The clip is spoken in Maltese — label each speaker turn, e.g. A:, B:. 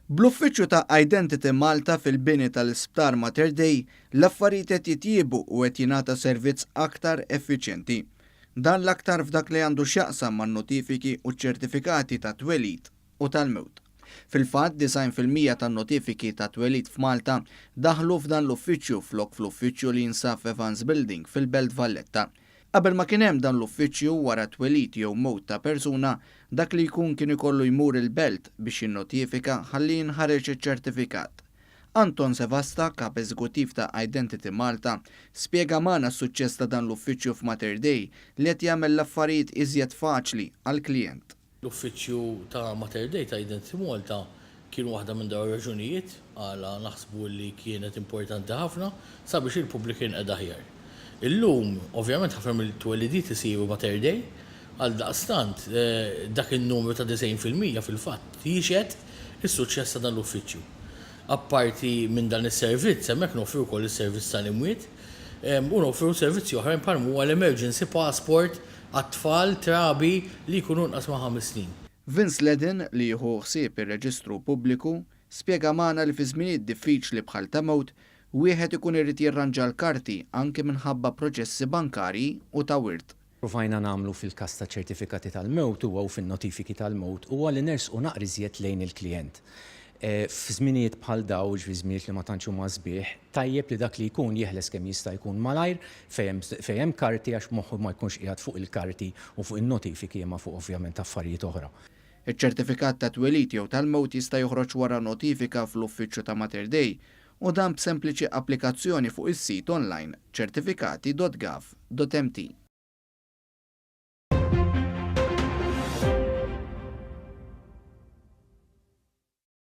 A: Bl-uffiċċju ta' Identity Malta fil-bini tal-Isptar Mater Dei, l-affarijiet qed jitjiebu u qed jingħata servizz aktar effiċjenti. Dan l-aktar f'dak li għandu x'jaqsam man-notifiki u ċ-ċertifikati ta' twelid u tal-mewt. Fil-fatt, 90% tan-notifiki ta' twelid f'Malta daħlu f'dan l-uffiċċju flok fl-uffiċċju li jinsab f'Evans Building fil-Belt Valletta. Qabel ma kien hemm dan l-uffiċċju, wara twelid jew mewt ta' persuna, dak li jkun kien ikollu jmur il-Belt biex jinnotifika ħalli jinħareġ iċ-ċertifikat. Anton Sevasta, Kap Eżekuttiv ta' Identity Malta, spjega magħna s-suċċess ta' dan l-uffiċċju f'Mater Dei li qed jagħmel l-affarijiet iżjed faċli għall-klijent.
B: L-uffiċċju ta' Mater Dei ta' Identity Malta kien waħda minn dawn ir-raġunijiet għala naħsbu li kienet importanti ħafna sabiex il-pubbliku jinqeda aħjar. Illum, ovvjament ħafna mill-twelidiet isiru Mater Dei, għaldaqstant dak in-numru ta' 90% fil-fatt jixhed is-suċċess ta' dan l-uffiċċju. Apparti minn dan is-servizz, hemmhekk noffru wkoll is-servizz tal-imwiet u noffru servizzi oħrajn bħal huwa l-emergency passport għat-tfal trabi li jkunu inqas ma' 5 snin.
A: Vince Ledin, li jieħu ħsieb ir-reġistru pubbliku, spjega magħna li fi żminijiet diffiċli bħal ta' mewt, wieħed ikun irid jirranġa l-karti anki minħabba proċessi bankarji u ta' wirt.
C: Provajna nagħmlu fil-każ ta' ċertifikati tal-mewt huwa u fin-notifiki tal-mewt huwa li nersqu naqra iżjed lejn il-klijent. F'żminijiet bħal dawn, jiġifieri żminijiet li ma tantx huma sbieħ, tajjeb li dak li jkun jeħles kemm jista' jkun malajr fejn hemm fejn hemm karti għax moħħu ma jkunx qiegħed fuq il-karti u fuq in-notifiki imma fuq ovvjament affarijiet oħra.
A: Iċ-ċertifikat ta' twelid jew tal-mewt jista' joħroġ wara notifika fl-uffiċċju ta' Mater Dei u dan b'sempliċi applikazzjoni fuq is-sit online ċertifikati.gov.mt.